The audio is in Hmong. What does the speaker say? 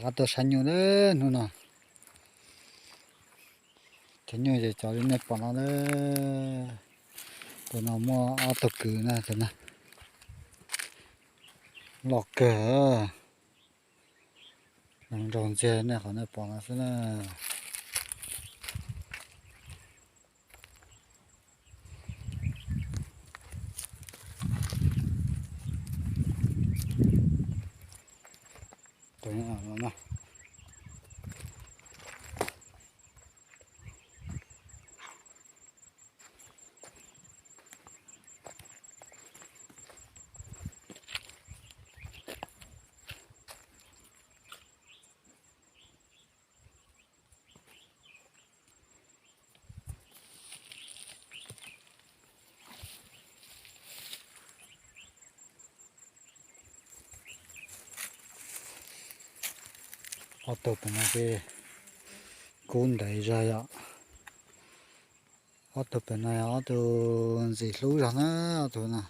Qab tuaj saib nyuj na hnub no. Cov nyuj ces cov li nej pom no na. Tus no muaj ob tug kwv na, tus no loj kawg. Nrog ntxiag nej qhov nej pom no xwb na. Ob tug pem no ces kub ntev zog yom. Ob tug pem no yog ob tug ntxim hlub zog na, ob tug no.